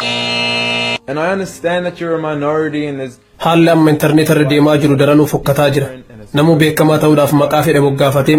And I understand that you're a minority and there's Haalli amma intarneeta irra deemaa jiru daranuu fokkataa jira. Namuu beekamaa ta'uudhaaf maqaa fedhe moggaafatee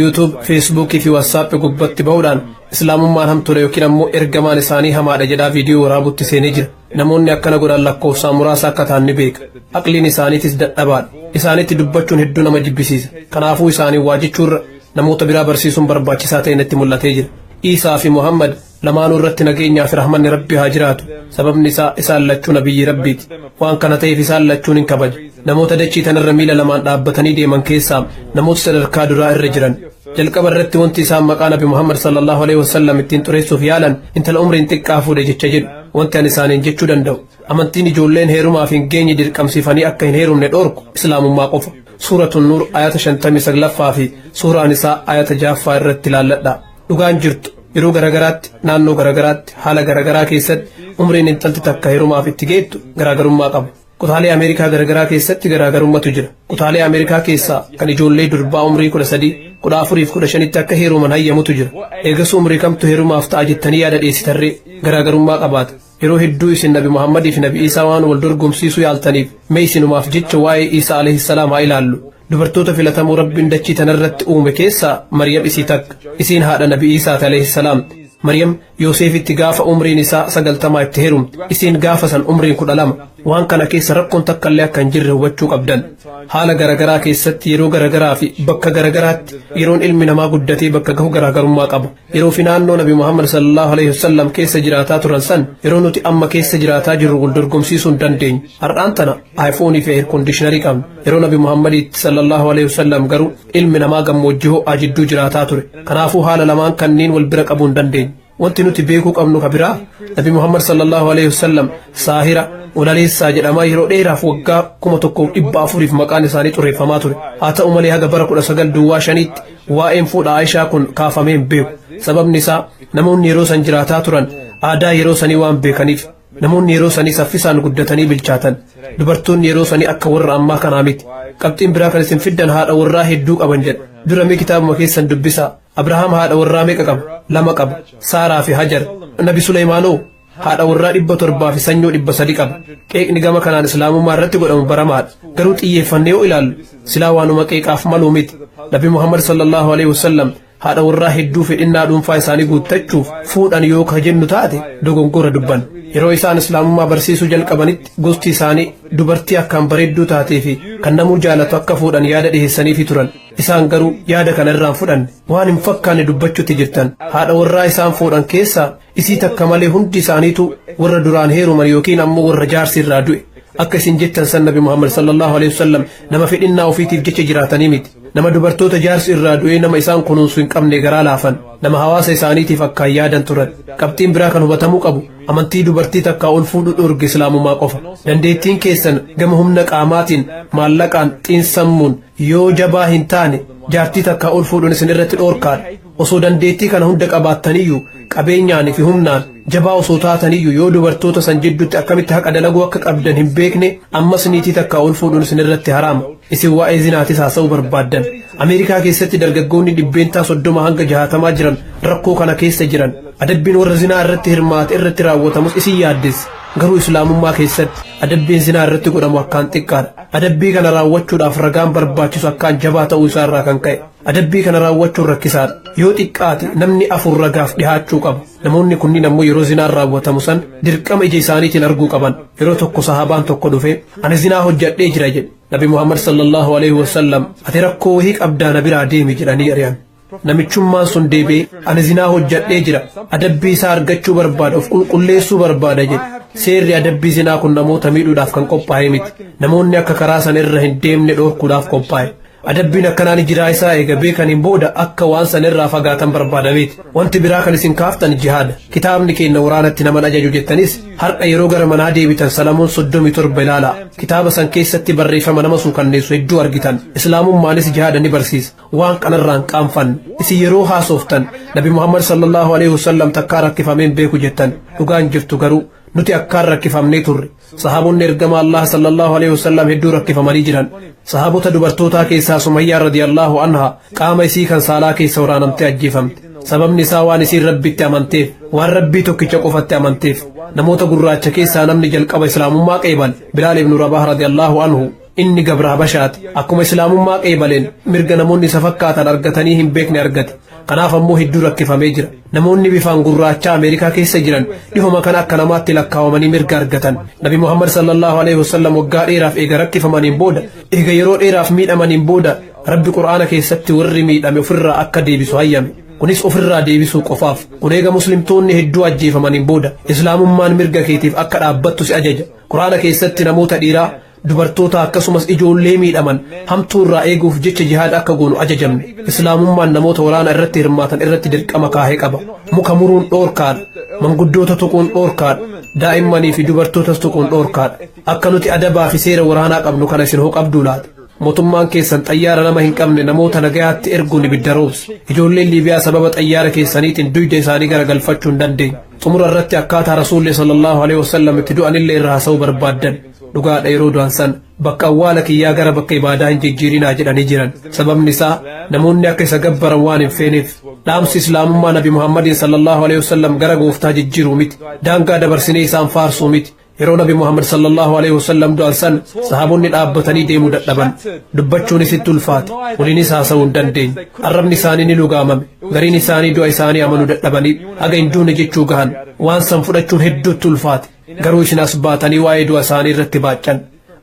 YouTube, Feesbuukii fi WhatsApp gubbatti ba'uudhaan Islaamummaan hamtuudha yookiin ammoo ergamaan isaanii hamaadha jedhaa viidiyoo waraabutti seenee jira. Namoonni akkana godhan lakkoofsaan muraasa akka ta'an ni beeka. Aqliin isaaniitis dadhabaadha. Isaanitti dubbachuun hedduu nama jibbisiisa. Kanaafuu isaanii waa jechuurra namoota biraa barsiisuun barbaachisaa ta'e natti mul'atee jira. Iisaa fi Muhammad lamaanuu irratti nageenyaa fi rahmanni Rabbi haa jiraatu. Sababni isaa isaan lachuu nabiyyi Rabbiiti. Waan kana ta'eef isaan lachuun hin kabaja. Namoota dachii tanarra miila lamaan dhaabbatanii deeman keessaa namoota sadarkaa duraa irra jiran. Jalqaba irratti wanti isaan maqaa Nabi Muhammad sallallahu alaihi wasallam ittiin xureessuuf yaalan intala umriin xiqqaa fuudhe jecha jedhu. Wanti ani isaaniin jechuu danda'u, amantiin ijoolleen heerumaaf hin geenye dirqamsiifanii akka hin heerumne dhoorku Islaamummaa qofa. Suuratu Nuur ayata 59ffaa fi suuraan isaa ayata 6ffaa irratti ilaalladha. Dhugaan jirtu yeroo garagaraatti, naannoo garagaraatti, haala garagaraa keessatti umriin intalti takka heerumaaf itti geettu garaagarummaa qaba. Kutaalee Ameerikaa garagaraa keessatti garaagarummatu jira. Kutaalee Ameerikaa keessaa kan ijoollee durbaa umrii 13, 14 fi 15tti akka heeruman hayyamutu jira. Eegas umrii kamtu heerumaaf ta'a jettanii yaada dhiyeessitarree? Garaagarummaa qabaata. Yeroo hedduu isin Nabi Muhammadii fi Nabi Iisaa waan wal dorgomsiisuu yaaltaniif, mee isinumaaf jecha waa'ee Iisaa alayhi salaam haa ilaallu. Dubartoota filatamuu Rabbiin dachii tanarratti uume keessaa Maryam isii takka. Isiin haadha Nabi Iisaati alayhi salaam. Maryam Yoosefitti gaafa umriin isaa 90 itti heerumte. Isiin gaafa san umriin 12. Waan kana keessa rakkoon takka illee akka hin jirre hubachuu qabdan. Haala garagaraa keessatti, yeroo garagaraa fi bakka garagaraatti yeroon ilmi namaa guddatee bakka gahu garaagarummaa qaba. Yeroo fi naannoo Nabi Muhammad sallallahu alaihi wasallam keessa jiraataa turan san yeroo nuti amma keessa jiraataa jirru wal dorgomsiisuu hin dandeenyu. Har'aan tana iPhone fi air conditionerii qabna. Yeroo Nabi Muhammaditti sallallahu alaihi wasallam garuu ilmi namaa gammoojjii ho'aa jidduu jiraataa ture. Kanaafuu haala lamaan kanneen wal bira qabuu hin dandeenyu. Wanti nuti beekuu qabnu ka biraa, Nabi Muhammad sallallahu alaihi wasallam saahira, walaleessaa jedhamaa yeroo dheeraaf waggaa 1400f maqaan isaanii xureeffamaa ture. Haa ta'u malee haga bara 1905tti waa'een fuudha Aayishaa kun kaafamee hin beeku. Sababni isaa namoonni yeroo san jiraataa turan aadaa yeroo sanii waan beekaniif. Namoonni yeroo sanii saffisaan guddatanii bilchaatan. Dubartoonni yeroo sanii akka warra ammaa kanaa miti. Qabxiin biraa kan isin fiddan haadha warraa hedduu qaban jedha. Dura mee kitaabuma keessan dubbisaa. Abrahaam haadha warraa meeqa qaba? Lama qaba. Saaraa fi Hajar. Nabi Suleymaanoo haadha warraa 700 fi sanyoo 300 qaba. Qeeqni gama kanaan Islaamummaa irratti godhamu baramaadha. Garuu xiyyeeffannee yoo ilaallu silaa waanuma qeeqaaf maluu miti. Nabi Muhammad sallallahu alaihi wasallam haadha warraa hedduu fedhinnaa dhuunfaa isaanii guuttachuuf fuudhan yoo ka jennu taate dogongora dubban. Yeroo isaan Islaamummaa barsiisuu jalqabanitti gosti isaanii dubartii akkaan bareedduu taatee fi kan namuu jaalatu akka fuudhan yaada dhiheessaniifi turan. Isaan garuu yaada kana irraan fudhanne. Waan hin fakkaanne dubbachuutti jirtan. Haadha warraa isaan fuudhan keessaa isii takka malee hundi isaaniitu warra duraan heeruman yookiin ammoo warra jaarsi irraa du'e. Akka isin jettan san Nabi Muhammad sallallahu alaihi wasallam nama fedhinnaa ofiitiif jecha jiraatanii miti. Nama dubartoota jaarsi irraa du'ee nama isaan kunuunsu hin qabne garaa laafan. Nama hawaasa isaaniitiif akkaan yaadan turan. Qabxiin biraa kan hubatamuu qabu, amantii dubartii takkaa ol fuudhuu dhorge Islaamummaa qofa. Dandeettiin keessan gama humna qaamaatiin, maallaqaan, xiinsammuun yoo jabaa hin taane jaartii takkaa ol fuudhuun isin irratti dhoorkaadha. Osoo dandeettii kana hunda qabaattaniyyuu, qabeenyaan fi humnaan jabaa osoo taataniyyuu, yoo dubartoota san jidduutti akkamitti haqa dalaguu akka qabdan hin beekne ammas niitii takkaa ol fuudhuun isin irratti haraama. Isin waa'ee zinaatis haasa'uu barbaaddan. Ameerikaa keessatti dargaggoonni 30% hanga 60 jiran rakkoo kana keessa jiran. Adabbiin warra zinaa irratti hirmaate irratti raawwatamus isin yaaddessa. Garuu Islaamummaa keessatti adabbiin zinaa irratti godhamu akkaan xiqqaadha. Adabbii kana raawwachuudhaaf ragaan barbaachisu akkaan jabaa ta'uu isaa irraa kan ka'e adabbii kana raawwachuun rakkisaadha. Yoo xiqqaate namni afur ragaaf dhihaachuu qaba. Namoonni kunniin ammoo yeroo zinaan raawwatamu san dirqama ija isaaniitiin arguu qaban. Yeroo tokko sahaabaan tokko dhufe, "Ani zinaa hojjadhee jira" jedhe. Nabi Muhammad sallallahu alaihi wasallam, "Ati rakkoo wahii qabdaa, na biraa deemi" jedhanii ari'an. Namichummaan sun deebi'ee, "Ani zinaa hojjadhee jira, adabbii isaa argachuu barbaada, of qulqulleessuu barbaada" jedhe. Seerri adabbii zinaa kun namoota miidhuudhaaf kan qophaa'e miti. Namoonni akka karaa san irra hin deemne dhoorkuudhaaf qophaa'e. Adabbiin akkanaan jiraa isaa eega beekaniin booda akka waan san irraa fagaatan barbaadameeti. Wanti biraa kan isin kaaftan jihaada. Kitaabni keenya waraanatti naman ajaju jettanis, har'a yeroo gara manaa deebitan Salamuun 37 ilaalaa. Kitaaba san keessatti barreeffama nama suukanneessu hedduu argitan. Islaamummaanis jihaada ni barsiisa. Waan kanarraan qaanfanne. Isin yeroo haasoftan Nabi Muhammad sallallahu alaihi wasallam takkaa rakkifameen beeku jettan. Dhugaan jirtu garuu nuti akkaan rakkifamnee turre. Sahaabonni ergama Allah sallallahu alaihi wasallam hedduu rakkifamanii jiran. Sahaabota dubartootaa keessaa Sumayyaa radiyallahu anha qaama isii kan saalaa keessa waraanamtee ajjeefamte. Sababni isaa waan isiin Rabbitti amanteef, waan Rabbii tokkicha qofatti amanteef. Namoota gurraacha keessaa namni jalqaba Islaamummaa qeebal Bilaal ibnu Rabaah radiyallahu anhu. Inni gabra Habashaati. Akkuma Islaamummaa qeebaleen mirga namoonni isa fakkaatan argatanii hin beekne argate. Kanaaf ammoo hedduu rakkifamee jira. Namoonni bifaan gurraacha Ameerikaa keessa jiran dhihuma kana akka namaatti lakkaawamanii mirga argatan. Nabi Muhammad sallallahu alaihi wasallam waggaa dheeraaf eega rakkifamaniin booda, eega yeroo dheeraaf miidhamaniin booda, Rabbi Qur'aana keessatti warri miidhame ofirraa akka deebisu hayyame. Kunis ofirraa deebisuu qofaaf. Kun eega Muslimtoonni hedduu ajjeefamaniin booda. Islaamummaan mirga keetiif akka dhaabbattu si ajaja. Qur'aana keessatti namoota dhiiraa, dubartoota akkasumas ijoollee miidhaman hamtuu irraa eeguuf jecha jihaada akka goonu ajajamne. Islaamummaan namoota waraana irratti hirmaatan irratti dirqama kaahee qaba. Muka muruun dhoorkaadha. Manguddoota tuquun dhoorkaadha. Daa'immanii fi dubartootas tuquun dhoorkaadha. Akka nuti adabaa fi seera waraanaa qabnu kana isin hoo qabduu laata? Mootummaan keessan xayyaara nama hin qabne namoota nagayaatti erguun ibidda roobse. Ijoolleen Liibiyaa sababa xayyaara keessaniitiin duyda isaanii garagalfachuu hin dandeenye. Xumura irratti akkaataa Rasuulli sallallahu alaihi wasallam itti du'anillee irra haasa'uu barbaaddan. Dhugaadha, yeroo du'an san bakka awwaala kiyyaa gara bakka ibaadaa hin jijjiirinaa jedhanii jiran. Sababni isaa namoonni akka isa gabbaran waan hin feeneef. Dhaamsi Islaamummaa Nabi Muhammadin sallallahu alaihi wasallam gara gooftaa jijjiiruu miti. Daangaa dabarsinee isaan faarsuu miti. Yeroo Nabi Muhammad sallallahu alaihi wasallam du'an san sahaabonni dhaabbatanii deemuu dadhaban. Dubbachuunis itti ulfaate. Waliinis haasa'uu hin dandeenye. Arrabni isaanii ni lugaamame. Gariin isaanii du'a isaanii amanuu dadhabanii haga hin duune jechuu gahan. Waan san fudhachuun hedduutti ulfaate. Garuu isin as baatanii waa'ee du'a isaanii irratti baaccan.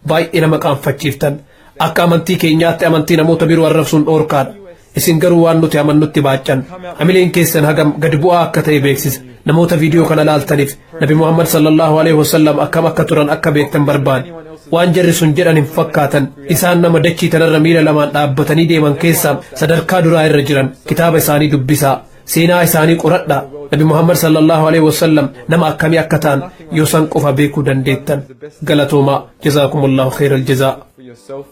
Baay'ee nama qaanfachiiftan. Akka amantii keenyaatti amantii namoota biroo arrabsuun dhoorkaadha. Isin garuu waan nuti amannutti baaccan. Hamileen keessan hagam gad bu'aa akka ta'e beeksisa. Namoota viidiyoo kana laaltaniif Nabi Muhammad sallallahu alaihi wasallam akkam akka turan akka beektan barbaade. Waan jarri sun jedhan hin fakkaatan. Isaan nama dachii tanarra miila lamaan dhaabbatanii deeman keessaa sadarkaa duraa irra jiran. Kitaaba isaanii dubbisaa. Seenaa isaanii qoradhaa. Nabi Muhammad sallallahu alaihi wasallam nama akkamii akka ta'an yoo san qofa beekuu dandeettan. Galatoomaa. Jazaakumullahu khairal jazaa. For yourself,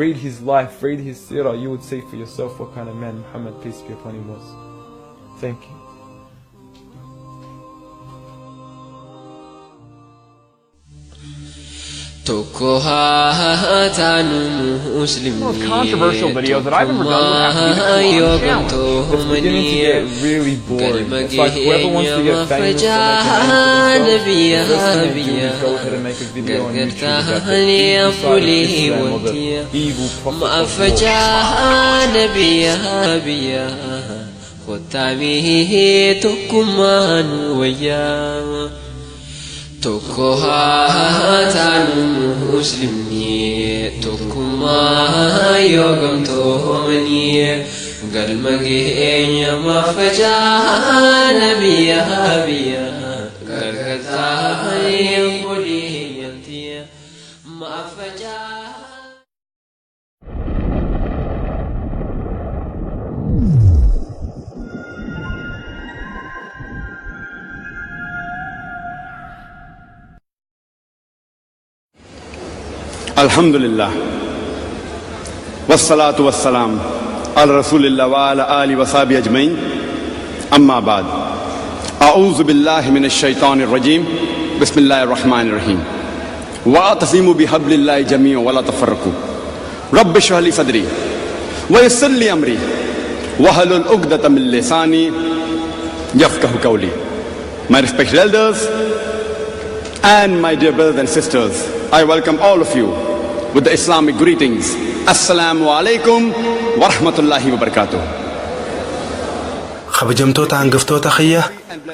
read his life, read his seerah, you would see for yourself what kind of man Muhammad, peace be upon him, was. Thank you. Tokko haa taanu The most controversial video that I've ever done would have to be the Quran challenge. It's beginning to get really boring. It's like whoever wants to get famous or make a name for themselves, the first thing they do is go ahead and make a video on YouTube about the evil side of Islam or the evil prophet of war. Kottamee tokkummaan wayyaa. Tokko haa taanu Muslimni, tokkummaa yoo gamtoomanii galma keenya maffacaa biyya biyya gargaartaa obboleeyyanti maffacaa. الحمد لله والصلاة والسلام على رسول الله وعلى آله وصحبه أجمعين. أما بعد، أعوذ بالله من الشيطان الرجيم. بسم الله الرحمن الرحيم. واعتصموا بحبل الله جميعا ولا تفرقوا. رب اشرح لي صدري ويسر لي أمري واحلل عقدة من لساني يفقه قولي. My respected elders and my dear brothers and sisters, I welcome all of you with the Islamic greetings. Assalamu alaikum wa rahmatullahi wa barakatuh. Kabajamtoota hangaftoota kiyya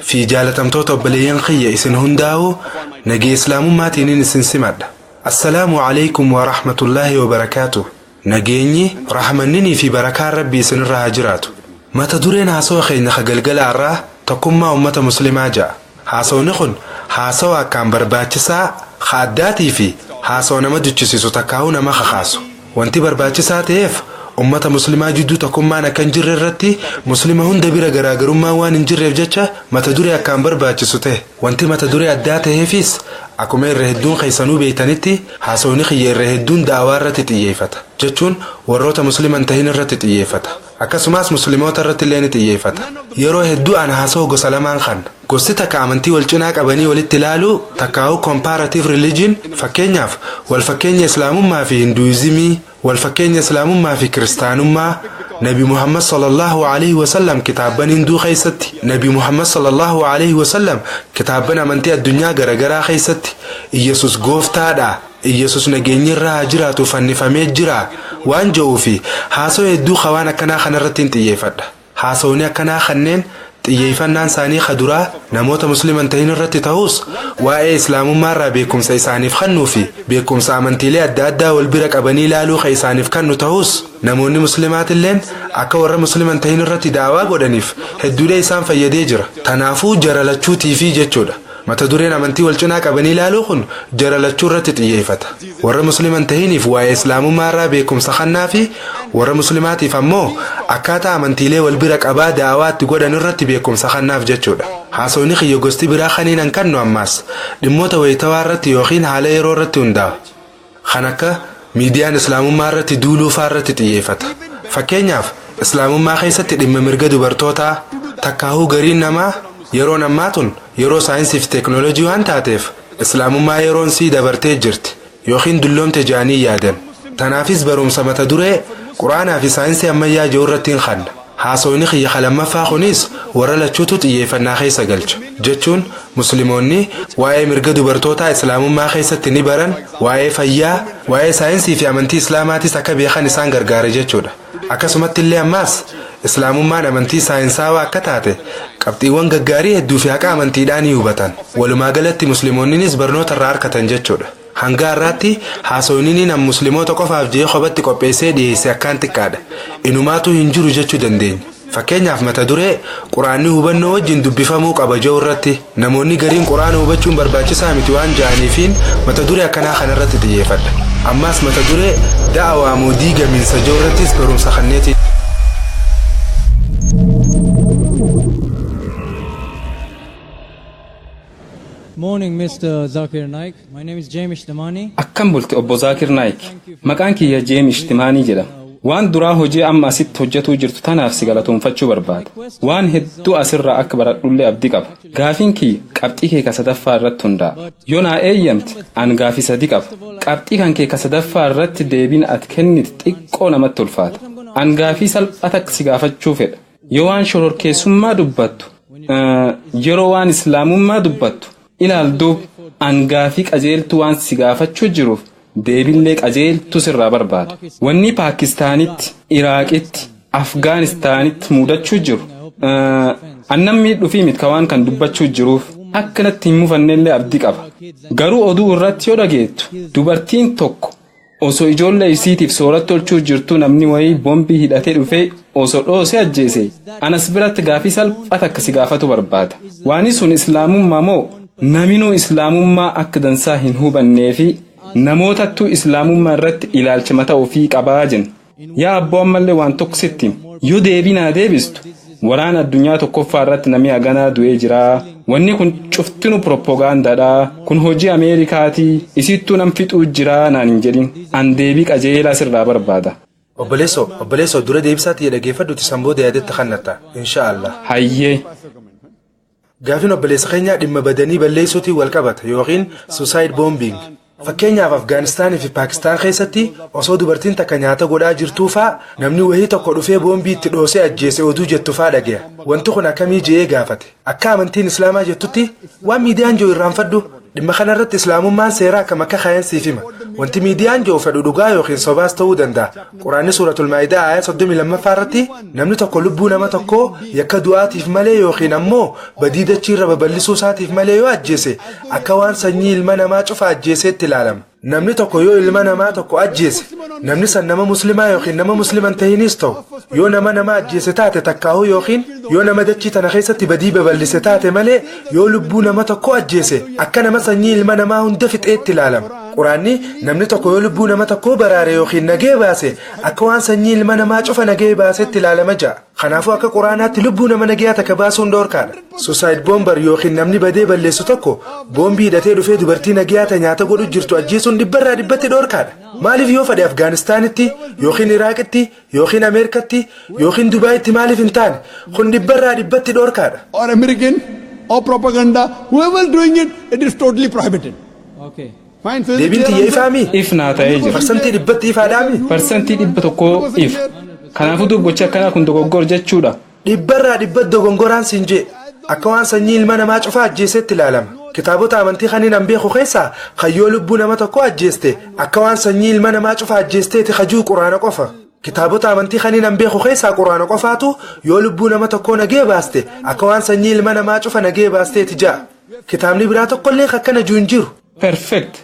fi jaalatamtoota obboleeyyan kiyya, isin hundaa'u nagee Islaamummaatiinin isin simadha. Assalaamu alaykum wa rahmatullaahi wa barakaatu. Nageenyi, rahmanninii fi barakaan Rabbii isinirraa haa jiraatu. Mata dureen haasawa keenya ka galgala har'aa tokkummaa ummata Muslimaa ja'a. Haasawni kun haasawa akkaan barbaachisaa ka addaatii fi haasawa nama duchisiisu takkaa'uu nama kakaasu. Wanti barbaachisaa ta'eef, ummata Muslimaa jidduu tokkummaan akka hin jirre irratti Muslima hunda bira garaagarummaan waan hin jirreef jecha mata duree akkaan barbaachisu ta'e. Wanti mata duree addaa ta'eefis, akkuma irra hedduun keessanuu beeytanitti, haasawni kiyya irra hedduun da'awaa irratti xiyyeeffata, jechuun warroota Muslima hin tahin irratti xiyyeeffata. Akkasumas Musliimoota irratti illee ni xiyyeeffata. Yeroo hedduu an haasawa gosa lamaan kan gosti takka amantii wal cinaa qabanii walitti ilaaluu takkaa'u comparative religion, fakkeenyaaf wal fakkeenya Islaamummaa fi Hinduuzimii, wal fakkeenya Islaamummaa fi Kiristaanummaa. Nabi Muhammad sallallahu alaihi wasallam kitaabban Hinduu keessatti, Nabi Muhammad sallallahu alaihi wasallam kitaabban amantii addunyaa garagaraa keessatti Iyesus gooftaadha, Iyesus nageenyi irraa haa jiraatu fannifamee jira waan jedhuu fi haasawaa hedduu waan akkanaa kanarratti hin xiyyeeffadha. Haasawni akkanaa kanneen xiyyeeffannaan isaanii kaduraa namoota musliman ta'in irratti ta'us, waa'ee islaamummaa irraa beekumsa isaaniif kennuu fi beekumsa amantiilee adda addaa wal bira qabanii ilaaluu kan isaaniif kennu ta'us, namoonni muslimaatilleen akka warra musliman ta'in irratti daawaa godhaniif hedduudhaa isaan fayyadee jira. Tanaafuu jara lachuutiifi jechuudha. Mata dureen amantii wal cinaa qabanii ilaaluu kun jara lachuu irratti xiyyeeffata. Warra musliman tahiniif waa'ee islaamummaa irraa beekumsa kennaa fi warra muslimaatiif ammoo akkaataa amantiilee wal bira qabaa daawaa itti godhan irratti beekumsa kennaaf jechuudha. Haasawni kiyya gosti biraa kaniin an kennu ammaas dhimmoota wayitawaa irratti yookiin haala yeroo irratti hundaa'a. Kan akka miidiyaan islaamummaa irratti duuluu faa irratti xiyyeeffata. Fakkeenyaaf, islaamummaa keessatti dhimma mirga dubartootaa takkaahuu gariin namaa yeroon ammaa tun yeroo saayinsii fi teeknooloojii waan taateef islaamummaa yeroon sii dabartee jirti yookiin dulloomte jaanii yaadan. Tanaafis barumsa mata duree quraanaa fi saayinsii ammayyaa jiru irratti hin kanna. Haasawni kiyya lammaffaa kunis warra lachuutu xiyyeeffannaa keessa galcha. Jechuun musliimoonni waa'ee mirga dubartootaa islaamummaa keessatti ni baran, waa'ee fayyaa, waa'ee saayinsii fi amantii islaamaatis akka beekan isaan gargaara jechuudha. Akkasumatti illee ammaas islaamummaan amantii saayinsaawaa akka taate qabxiiwwan gaggaarii hedduu fi haqa amantiidhaan ni hubatan. Walumaa galatti musliimoonnis barnoota irraa argatan jechuudha. Hanga har'aatti haasawni nam musliimoota qofaaf jee kophatti qopheessee dhiyeesse akkaan xiqqaadha. Inumaatu hin jiru jechuu dandeenya. Fakkeenyaaf, mata duree quraanni hubannoo wajjin dubbifamuu qaba jiru irratti namoonni gariin quraana hubachuun barbaachisaa miti waan ja'aniifiin mata duree akkanaa kanarratti xiyyeeffadha. Ammaas mata duree da'awaa moo diigamiinsa jiru irrattis barumsa kanneeti. Morning, Mr. Zakir Naik. My name is James Damani. Akkam bulte, obbo Zaakir Naayik? Maqaan kiyya Jeemish Timaanii jedhama. Waan duraa hojii amma asitti hojjetuu jirtu tanaaf si galatoonfachuu barbaada. Waan hedduu asirraa akka baradhullee abdii qaba. Gaafiin kiyya qabxii kee ka sadaffaa irratti hundaa'a. Yoo naa eeyyamte, an gaafii sadi qaba. Qabxii kan kee ka sadaffaa irratti deebiin ati kennite xiqqoo namatti ulfaata. An gaafii salphata si gaafachuu fedha. Yoo waan shororkeessummaa dubbattu, yeroo waan islaamummaa dubbattu, ilaal duub, an gaafii qajeeltuu waan si gaafachuu jiruuf deebillee qajeeltuu sirraa barbaada. Wanni Paakistaanitti, Iraaqitti, Afgaanistaanitti mudachuu jiru. Annan miidhuu miti ka waan kan dubbachuu jiruuf akkanatti hin mufannellee abdii qaba. Garuu oduu irratti yoo dhageettu, dubartiin tokko osoo ijoollee isiitiif soorata tolchuu jirtu namni wayii boombii hidhatee dhufee osoo dhoosee ajjeese, anas biratti gaafii salphata akka si gaafatu barbaada. Waani sun islaamummaa moo naminuu islaamummaa akka dansaa hin hubannee fi namootattuu islaamummaa irratti ilaalcha mataa ofii qabaa jenna. Yaa abboo, ammallee waan tokko sitti yoo deebii naa deebistu, waraana addunyaa tokkoffaa irratti namni haganaa du'ee jira. Wanni kun cuftinu propoogaandaadha. Kun hojii Ameerikaati. Isittuu nam fixuu jira naan hin jedhin. An deebii qajeelaa sirraa barbaada. Obboleessoo, obboleessoo, dura deebisaatti dhaggeeffadhuti, san booda yaadatti kannatta. Insha Allah. Hayyee. Gaafiin obboleessa keenyaa dhimma badanii balleessuutiin wal qabata yookiin suicide bombing. Fakkeenyaaf, Afgaanistaanii fi Paakistaan keessatti osoo dubartiin takka nyaata godhaa jirtuu faa namni wayii tokko dhufee boombii itti dhoosee ajjeese oduu jettu faa dhagaya. Wanti kun akkamii je'ee gaafate. Akka amantiin Islaamaa jettutti, waan miidiyaan jiru irraanfadhu. Dhimma kanarratti Islaamummaan seera akkam akka kaayan siif hima. Wanti miidiyaan jiru fedhu dhugaa yookiin sobaas ta'uu danda'a. Quraanni suuratul Maayidaa aayaa 32ffaa irratti namni tokko lubbuu nama tokkoo yakka du'aatiif malee yookiin ammoo badii dachii irra babal'isuu isaatiif malee yoo ajjeese, akka waan sanyii ilma namaa cufa ajjeeseetti ilaalama. Namni tokko yoo ilma namaa tokko ajjeese, namni san nama muslimaa yookiin nama musliman tahinis ta'u, yoo nama nama ajjeese taate takkaahuu yookiin yoo nama dachii tana keessatti badii babal'ise taate malee yoo lubbuu nama tokko ajjeese, akka nama sanyii ilma namaa hunda fixeetti ilaalama. Quraanni namni tokko yoo lubbuu nama tokkoo baraare yookiin nagee baase, akka waan sanyii ilma namaa cufa nagee baasetti ilaalama ja'a. Kanaafuu akka quraanaatti lubbuu nama nagayaa takka baasuun dhoorkaadha. Suicide bomber yookiin namni badee balleessu tokko boombii hidhatee dhufee dubartii nagayaa ta nyaata godhu jirtu ajjeesuun dhibbarraa dhibbatti dhoorkaadha. Maaliif yoo fedhe Afgaanistaanitti yookiin Iraaqitti yookiin Ameerikatti yookiin Dubaayitti maaliif hin taane? Kun dhibbarraa dhibbatti dhoorkaadha. Or American or propaganda, whoever doing it, it is totally prohibited. Okay. Fine. So is it Deebiin clear tiyya answer? ifaami? Ifnaa ta'ee jira. 100% ifaadhaami? 100% if. Kanaafuu duub gochi akkanaa kun dogoggor jechuudha. Dhibbarraa dhibba dogongoraan siin jee, akka waan sanyii ilma namaa cufaa ajjeesetti ilaalama. Kitaabota amantii kanneen an beeku keessaa kayyoo lubbuu nama tokko ajjeeste akka waan sanyii ilma namaa cufaa ajjeesteeti kajuu Quraana qofa. Kitaabota amantii kanneen an beeku keessaa Quraana qofaatu yoo lubbuu nama tokkoo nagee baaste akka waan sanyii ilma namaa cufa nagee baasteeti ja'a. Kitaabni biraa tokkollee akkana jiru hin jiru. Perfect.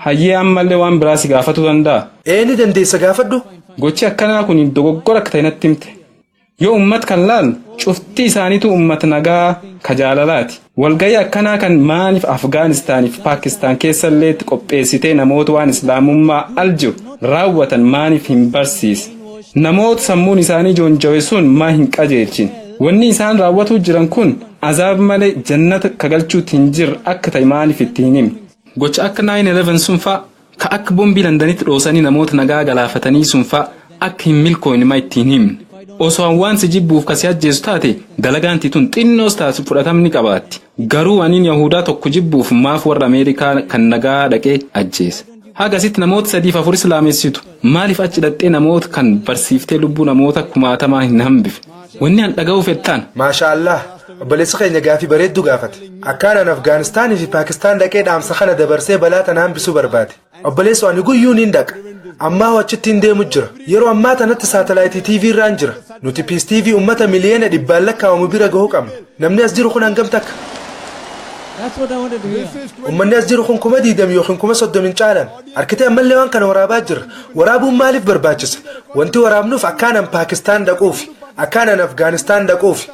Hayyee, ammallee waan biraa si gaafatuu danda'a? Ee, ni dandeessa, gaafadhu. Gochi akkanaa kun dogoggora akka ta'e natti himte. Yoo ummat kan laalu, cufti isaaniitu ummat nagaa ka jaalalaati. Walgayii akkanaa kan maaliif Afgaanistaaniif Paakistaan keessallee qopheessitee namoota waan islaamummaa al jiru raawwatan maaliif hin barsiisne? Namoota sammuun isaanii joonjawe sun maa hin qajeelchin? Wanni isaan raawwatuu jiran kun azaab malee jannata kagalchuutti hin jirre akka ta'e maaliif itti hin himne? Gocha akka 9/11 sun fa'a, ka akka bombii Landanitti dhoosanii namoota nagaa galaafatanii sun fa'a akka hin milkoofne maa itti hin himne? Osoo waan si jibbuuf kasi ajjeesu taate, dalagaan tun xinnoos taatu fudhatamni qabaatti. Garuu aniin Yahudaa tokko jibbuuf maaf warra Ameerikaa kan nagaa dhaqee ajjeese? Hagasitti namoota sadiif afur islaamessitu maaliif achi dhaqxee namoota kan barsiiftee lubbuu namoota kumaatamaa hin hambifne? Wanni an dhaga'uu fettaan. Maasha Allah, obboleessi keenya gaafii bareedduu gaafate. Akkaan an Afgaanistaanii fi Paakistaan dhaqee dhaamsa kana dabarsee balaa tana hambisuu barbaade. Obboleessu, ani guyyuu niin dhaqa. Ammaa achitti hin deemu jira. Yeroo ammaa tanatti saatalaayitii TV irraan jira. Nuti Peace TV uummata miliyoona dhibbaan lakkaa'amu bira gahuu qabna. Namni as jiru kun hangam takka? That's what I wanted to hear. Uummanni as jiru kun 20,000 yookiin 30,000 caalan. Arkitee, ammallee waan kana waraabaa jira. Waraabuun maaliif barbaachisa? Wanti waraabnuuf akkaanan Paakistaan dhaquufi, akkaanan Afgaanistaan dhaquufi,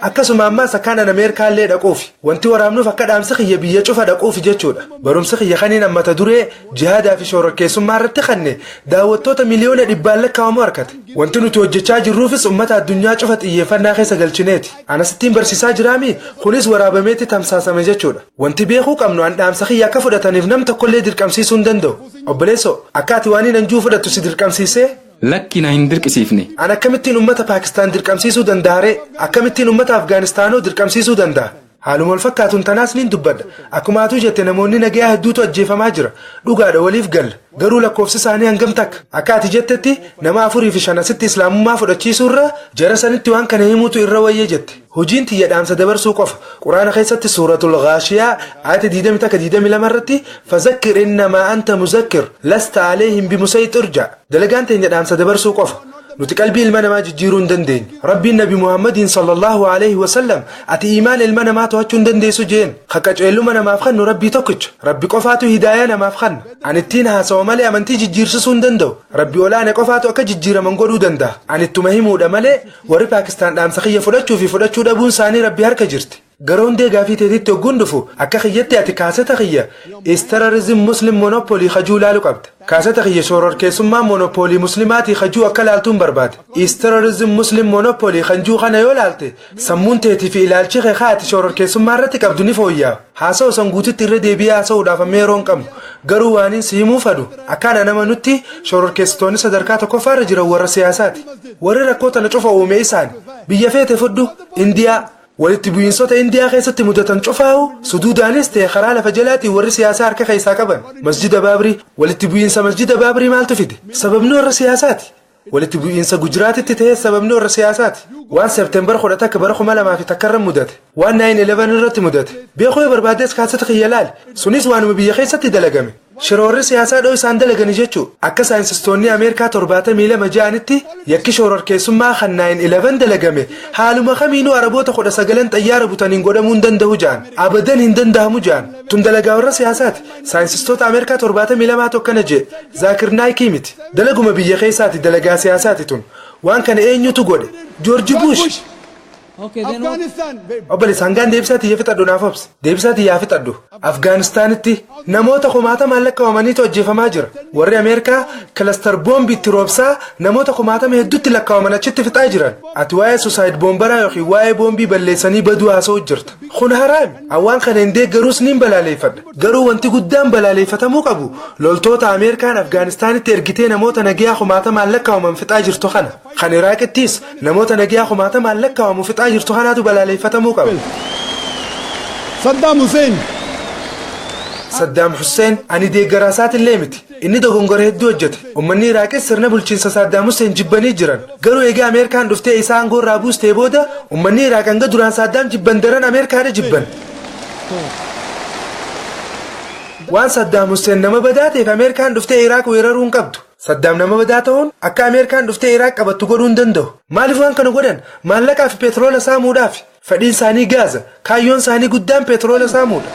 akkasuma ammaas akkaanan Ameerikaallee dhaquufi. Wanti waraabnuuf akka dhaamsi kiyya biyya cufa dhaquufi jechuudha. Barumsi kiyya kaniin mata duree jihaadaa fi shororkeessummaa irratti kanne daawwattoota miliyoona dhibbaan lakkaa'amu harkate. Wanti nuti hojjechaa jirruufis uummata addunyaa cufa xiyyeeffannaa keessa galchineeti. Anasittiin barsiisaa jiraami, kunis waraabameetti tamsaasame jechuudha. Wanti beekuu qabnu, an dhaamsa kiyya akka fudhataniif nam tokkollee dirqamsiisuu hin danda'u. Obboleessoo, akka ati waan hin fudhattu si dirqamsiisee? Lakki, na hin dirqisiifne. An akkamittiin uummata Paakistaan dirqamsiisuu danda'aree? Akkamittiin uummata Afgaanistaanoo dirqamsiisuu danda'a? Haaluma wal fakkaatuun tanaas nin dubbadha. Akkuma atuu jette, namoonni nagayaa hedduutu ajjeefamaa jira. Dhugaadha, waliif galla. Garuu lakkoofsi isaanii hangam takka? Akka ati jettetti nama afurii fi shan asitti islaamummaa fudhachiisuu irra jara sanitti waan kana himuutu irra wayyee jette. Hojiin tiyya dhaamsa dabarsuu qofa. Quraana keessatti Suuratul Ghaashiyaa ayata 21 22 irratti "فذكر إنما أنت مذكر لست عليهم بمصيطر" ja'a. Dalagaan teenya dhaamsa dabarsuu qofa. Nuti qalbii ilma namaa jijjiiruu hin dandeenyu. Rabbiin Nabi Muhammadiin صلى الله عليه وسلم ati iimaan ilma namaa to'achuu hin dandeessu jeen. Qaceelluma namaaf kennu Rabbii tokkicha. Rabbi qofaatu hidaayaa namaaf kenna. Ani ittiin haasawa malee amantii jijjiirsisuu hin danda'u. Rabbi olaane qofaatu akka jijjiiraman godhuu danda'a. Ani ittuma himuudha malee warri Paakistaan dhaamsa kiyya fudhachuu fi fudhachuu dhabuun isaanii Rabbi harka jirti. Gara hundee gaafii teetitti hogguun dhufu, akka kiyyatti ati kaaseta kiyya "Is Terrorism Muslim Monopoly" kajuu laalu qabda. Kaaseta kiyya "Shororkeessummaa Monopoolii Muslimaatii" kajuu akka laaltuun barbaade. "Is Terrorism Muslim Monopoly" kanjuu kana yoo laalte, sammuun teetii fi ilaalchi kee ati shororkeessummaa irratti qabdu ni fooyya'a. Haasa'u san guututti irra deebi'ee haasa'uudhaaf amma yeroo hin qabnu. Garuu waaniin si himuu fadu, akkaan nama nutti shororkeessitoonni sadarkaa tokkoffaarra jiran warra siyaasaati. Warri rakkoo tana cufa uume isaan. Biyya feete fudhu, Indiyaa. Walitti bu'iinsota Indiyaa keessatti mudatan cufaa'u suduudaanis ta'e karaa lafa jalaatiin warri siyaasaa harka keessaa qaban. Masjida Baabrii, walitti bu'iinsa Masjida Baabrii maaltu fide? Sababni warra siyaasaati. Walitti bu'iinsa Gujiraatitti ta'e sababni warra siyaasaati. Waan Seepteembar 11 bara 2001 irra mudate, waan 9/11 irratti mudate beekuu yoo barbaaddes kaaseta kiyya laali. Sunis waanuma biyya keessatti dalagame. Shiroorri siyaasaa dhoo isaan dalagani jechuu. Akka saayinsistoonni Ameerikaa 72 ja'anitti, yakki shororkeessummaa kan 9/11 dalagame haaluma kamiinuu Araboota 19 xayyaara butaniin godhamuu hin danda'u ja'an. Abadan hin danda'amu ja'an. Tun dalagaa warra siyaasaati. Saayinsistoota Ameerikaa 72 akkana jee. Zaakir Naayikii miti. Dalaguma biyya keessaati, dalagaa siyaasaati tun. Waan kana eenyutu godhe? Joorji Bush. Okay, then what? Obboleessa, hangaan deebisaa tiyya fixadhu naaf obsi. Deebisaa tiyyaa fixadhu. Afgaanistaanitti namoota kumaatamaan lakkaawamaniitu ajjeefamaa jira. Warri Ameerikaa cluster boombii itti roobsaa namoota kumaatama hedduutti lakkaawaman achitti fixaa jiran. Ati waa'ee suicide bomberaa yookiin waa'ee boombii balleessanii baduu haasa'u jirta. Kun haraami. Awwaan kana hin deeggaruus, niin balaaleeffadha. Garuu wanti guddaan balaaleeffatamuu qabu loltoota Ameerikaan Afgaanistaanitti ergitee namoota nagayaa kumaatamaan lakkaawaman fixaa jirtu kana. Kan Iraaqittis namoota nagayaa kumaatamaan lakkaawamu fixaa jirtu kanaatu balaaleeffatamuu qaba. Saddam Hussein. Saddaam Hussein ani deeggaraa isaatillee miti. Inni dogongora hedduu hojjete. Uummanni Iraaqis sirna bulchiinsa Saddaam Hussein jibbanii jiran. Garuu egaa Ameerikaan dhuftee isaa aangoo irraa buustee booda, uummanni Iraaq hanga duraan Saddaam jibban daran Ameerikaadha jibban. Waan Saddaam Hussein nama badaa ta'eef Ameerikaan dhuftee Iraaq weeraruu hin qabdu. Saddaam nama badaa ta'uun akka Ameerikaan dhuftee Iraaq qabattu godhuu hin danda'u. Maaliif waan kana godhan? Maallaqaa fi petroola saamuudhaaf. Fedhiin isaanii gaaza. Kaayyoon isaanii guddaan petroola saamuudha.